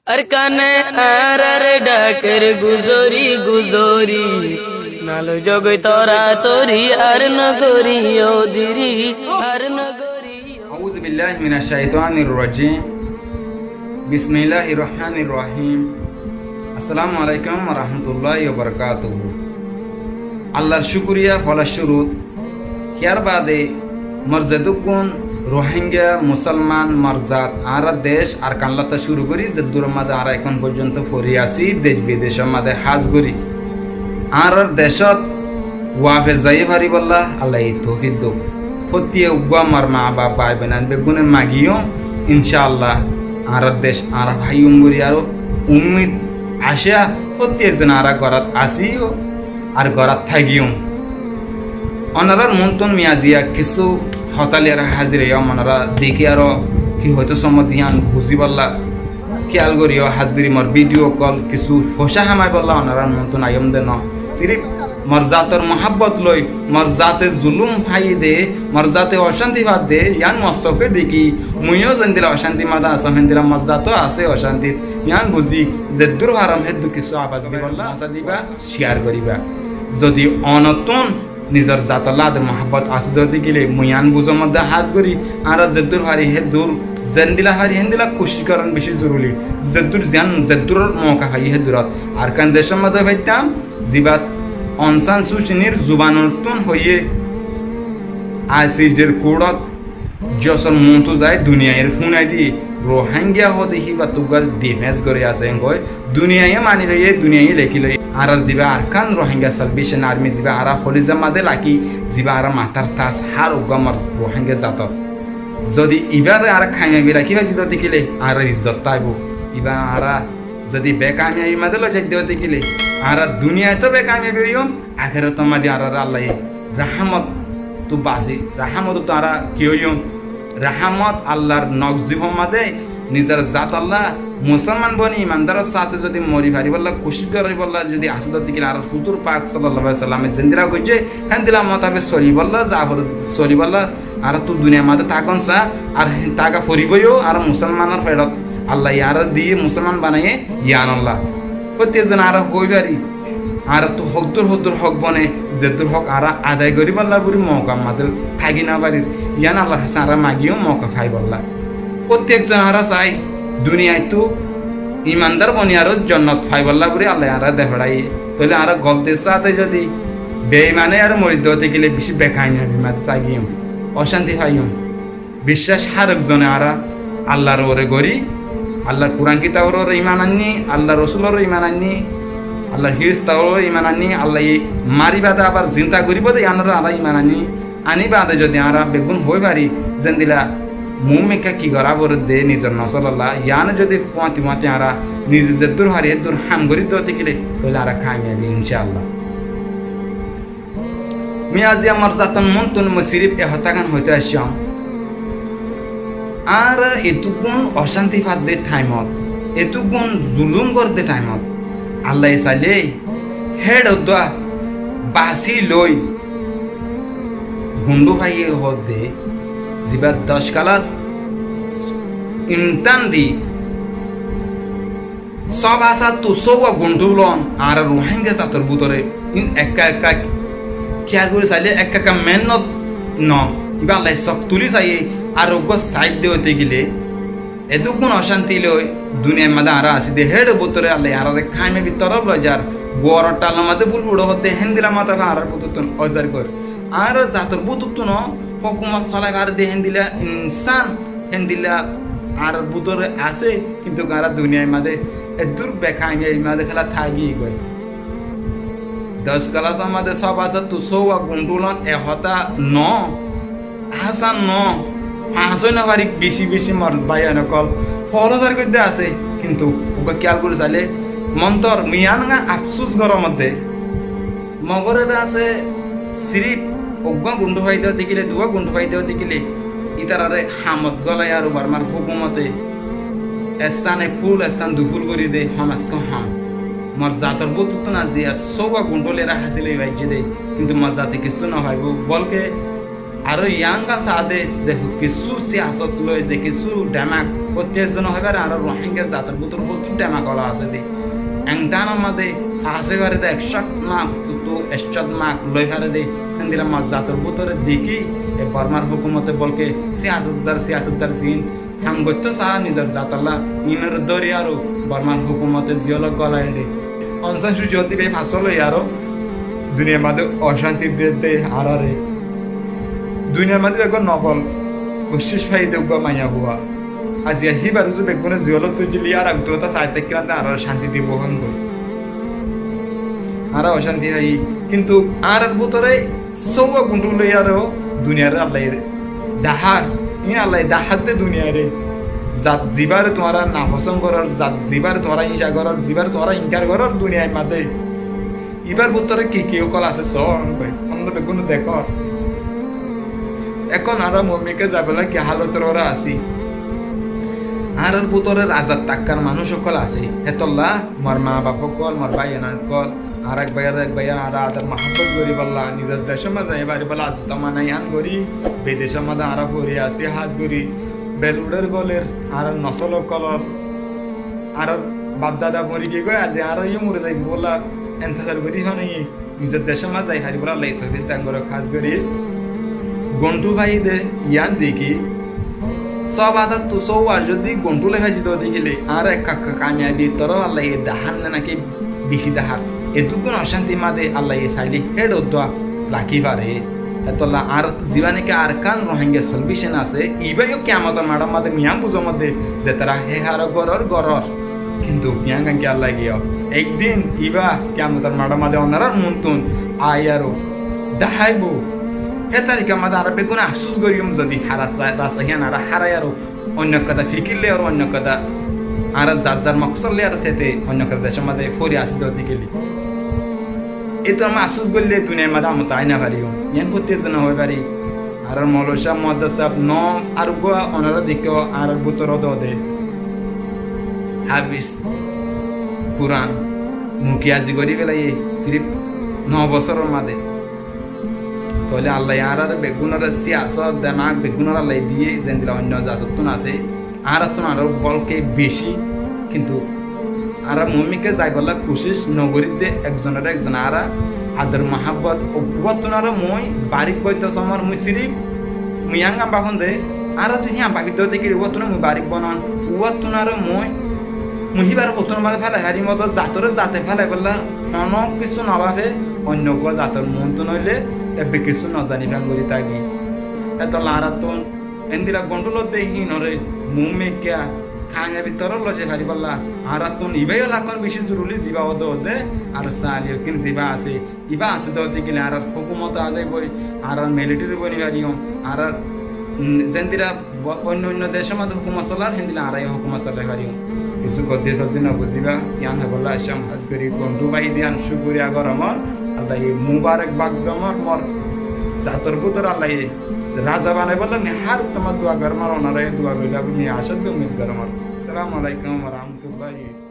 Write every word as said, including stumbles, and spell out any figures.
Arkane añárar dháker guzori guzori, naloi zogoi toratori, ar nogorí odiri, ar nogorí. أعوذ بالله من الشيطان الرجيم. بسم الله الرحمن الرحيم. السلام عليكم ورحمة الله وبركاته. Allar cúkuriya foila cúrut. Hiyár baade mor zedukkún Ruáingga musolman mor zat, añárar dec Arkanlótta cúru gorí zeddúror maze añára ehón foijjonto fori así, dec bidecor maze hás gorí. Añárar decót wafes zaiyé faribólla Allaye toufik douk. Fóttiye uggúa mor maa baf, bái boin beggúne magiyum, incá Allah añárar dec añára faiyum gorí aró ummid acá, fóttiye zon añára górot asíyo ar górot táigiyum. Onorár muúntu mi aziya kissú hotá loiyaré házir óiyum, onorá dekí aró ki hoitó somot yían buzíbolla kiyál goríyo, hás gorí mor bídiyo ókkol kissú foicá hámaibolla onorár muúntu aiyúm de noó. Siríf mor zator muhábbot loi, mor zate zulúm háiye de, mor zate ocánti fadde, yían mor sóke dekí, muiyó zendila ocántir maze asóm, héndila mor zato asé ocántit, yían buzí, zeddúr farom héddúr kissú abas dibolla, asá diba, ciyar goríba. Zodi onottún nizor zatolla ador muhábbot asé de óti gile, mui yían buzór modde hás gorí, añára zeddúr fari héddúr, zendila fari héndila kucíc gorón bicí zoruri. Zeddúr ziyán, zeddúror mouka faiyí héddúrot. Arkan decór modde faittam, zibát Ong San Suu Kyi-r zubanottún hoiyé, ICJ-r kuçot Josor muntu zai duniyair fúnai di Rohingya hoó de híba tuggúa difens gorí asé engoi. Duniyaye mani loiyé, duniyaye lekí loiyé. Añárar zibá Arakan Rohingya Salvation Army zibá añára holizar maze rakí, zibá añára matár tas hár uggúa mor Rohingya zator. Zodi ibáre añára kamiyabi rakí faijjí de óti gile añárar izzot táibo. Ibá añára zodi bekamiyabir maze loi zai de óti gile añára duniyait ó bekamiyabi óiyum, akérotor maze añárare Allaye rahámottu basi, rahámottu añára ki óiyum? Rahámot Allar nokzifor maze nizor zatolla musolman boni imandaror sáte zodi mori faribólla kucíc goríbolla zodi asé de óti gile añárar huzur pak sallallahu alaihi wasallame zendila goijjé, héndila motabek solibólla, za fore solibólla, añárattu duniyair maze tákon sa, ar táka foribó yó, añára musolmanor feçot Allaye añárare diyé musolman banaiyé, yíanolla. Fottí zon añára hoi fari, añárattu hoddúr hoddúr hók bone, zeddúr hók añára adai goríbolla buli mouka maze táki no farir, yían Allar hañsé añára magiyum mouka faibolla. Fottí zon añára sai, duniyaittu imandar boni aró jonnot faibolla buli Allaye añára defeçaiyé. Tóile añára goltir sáte zodi beimani aró mori de óti gile bicí bekamiyabir maze tákiyum, ocánti faiyum. Biccác hár ek zone añára Allar uore gorí, Allar Kuran kitabor uore iman anní, Allar Rosulor uore iman anní, Allar firistár uore iman anní, Allaye mari bade abar zinda goríbo de yíanor uore añára iman anní. Ani bade zodi añára beggún hoi fari, zendila muúmikká ki gorá fore de nizor nosololla, yían zodi fúañti fúañti añára nize zeddúr fari héddúr ham gorí de óti gile, tóile añára kamiyabi, incá Allah. Mui aziya mor zator muúntu mui siríf e hotágan hoitó aiccúm. Añára etukkún ocánti fadde thaimot, etukkún zulúm gorédde thaimot, Allaye sailé héçe uddúa basi loi gundhú faiyé hoódde, zibá doc kelas imtihán di só basáttu sóuwa gundhú lon añára Ruháingga zator bútore, in ekka ekka kiyál gorí sailé ekka ekka meénnot noó, ibá Allaye sók tulí saiyé. Ar uggúa said de óite gile, etukkún ocánti loi duniyair maze añára así de, héçe bútore Allaye añárare kamiyabir torof loi zar, guoror thalor maze fúl fuçó hoódde héndila motabek añárar bútottún óizar goi. Añárar zator bútottúno hókumot solai fare de héndila insán, héndila añárar bútore asé, kintu añára duniyair maze eddúr bekamiyabir maze kéla táki goi. Doc kelasor maze só basáttu sóuwa gundhú lon e hotá noó, asán noó, fañs ói no farik, bicí bicí mor báiyain ókkol fólo zar goidde asé, kintu uggúa kiyál gorí sailé montor mui yían afsús gorór modde Mogoré de asé, siríf uggúa gundhú faidde óite gile, duwá gundhú faidde óite gile, ítararé hamot gólai aró Bormar hókumote essán ek fúl, essán dui fúl gorí de, hom es kom hom. Mor zator bútottún aziya sóuwa gundhú lera hásil ói faijjé de, kintu mor zate kissú no faibó, bólke aró yían saá de ze kissú siyasot loi, ze kissú dhemak Fottí ezzone hoibar añára Rohingya zator bútore hoddúr dhemak ola asé dé. Engtánor mazé fas ói fare dé, ek cót mak, tuttu ek cót mak loi fare dé. Héndilla mazé zator bútore dekí, e Bormar hókumote bolke siyasotdar, siyasotdar din ham goittó saá nizor zatolla, inore dóri aró Bormar hókumote ziyólla golai dé. Aung San Suu Kyi hoddé íba fas loi aró duniyair mazé ocánti diyé dé añáráre. Duniyair mazé beggún nobol boccic fai dé uggúa maiyafua. Aijja híbar uzu beggúne ziyólla tuijjíl, ar ek dua sai táikkilam dé añáráre cánti dibou hon goi. Añára ocánti fai, kintu añárar bútore sóuwa gunthú loi aró duniyaire Allaye dahár, ín Allaye dahár dé duniyaire. Zat zibáre tuáñra nafosón gorór, zat zibáre tuáñra íñca gorór, zibáre tuáñra inkar gorór duniyair mazé. Íbar bútore ki ki ókkol asé soó, ónora beggúne dekór. Ehón añára muúmikká zaibolla ki hálotor uore así. Añárar bútore razat takkar manúic ókkol asé. Hétolla mor maa baf ókkol, mor báiyain ókkol, añára ek báiyoré ek báiye añára ador muhábbot goríbolla, nizor decór mazé zai faribólla arzú tamanna yián gorí, bidecór mazé añára fori así, hás gorí, beluçer goler, añárar nosól ókkolor, añárar baf dada mori giyé goi, aijja añára yó mori zaibólla entezar gorí hone nizor decór mazé zai faribólla Allaye toufik dan gorouk. Hás gorí gunthú báiye dé yián dekí, só adattu sóuwa zodi gunthú loi fai zodi gile, añára ekka ekka kamiyabi toró Allaye dahár né náki bicí dahár. Eddukkún ocántir mazé Allaye sailé héçe uddúa rakí fare. Hétolla añárattu zibá náki Arakan Rohingya Salvation asé, íba yó kiyamotor maçor mazé mui yián buzóm dé, ze tará hé haró gorór, gorór. Kintu yián gán ki Allaye giyó ek din íba kiyamotor maçor mazé ónorar muúntu aiyaró daháibou. Hé tarikar mazé añára beggúne afsús goijjum zodi hé rasta, rasta híyan añára hárai aró oinno ekkán fikir loi aró oinno ekkán añára zar zar moksód loi aró tete oinno ekkán decór mazé fori así dóti geli. Éttu añára afsús goille duniyair mazé añára aái no fariyum. Yián fottí ezzone hoi fari. Añárar Moloi sáb, Muháddis sáb, noó ar uggúa ónora deikkó añárar bútore dóde. Háfis Kuran mukiyazi gorí felaiyé sirif noó bosóror mazé. Tóile Allaye añáráre beggúnore siyasót, demak beggúnore Allaye diyé, zendilla oinno zatottún asé, añárattún aró bolke bicí, kintu añára muúmikká zaibolla kucíc nogorí dé, ekzonoré ekzon añára ador muhábbot, uwáttún aró mui barik boito somor mui sirif mui yián gán bafón dé, añára zodi híyan bafi dóti gile uwáttún mui barik bonon, uwáttún aró mui, mui híbaré hottún mazé félai farim, óto zatoré zate félaibólla honó kissú no bafe, oinno uggúa zator muúntu noóile ebbe kissú no zani fán gorí táki. Hétolla añárattún endilla gondulór dé híinoré muúmikká kamiyabi toró loi zai faribólla añárattún ibá yó lakkón bicí zoruri, zibá ódde ódde ar sali yókkín zibá asé, ibá asé dóti gile añárar hókumot aái zaibói, añárar militeri boni fariyum, añárar, mm, zendilla bo-, oinno oinno decór mazé hókumot solar, héndilla añára yó hókumot solai fariyum. Kissú goddí soddí no buzíba, yián hoibólla aiccám, hás gorí gondú bái diyan cúkuriya gorómor, Allaye mubarekbad domor, mor zator bútore Allaye raza banaibólla mui hár uttama dua gorómor, ónora yó dua goríba buli mui acá dé ummid gorómor. Assalamu alaikum wa rahmatullahi.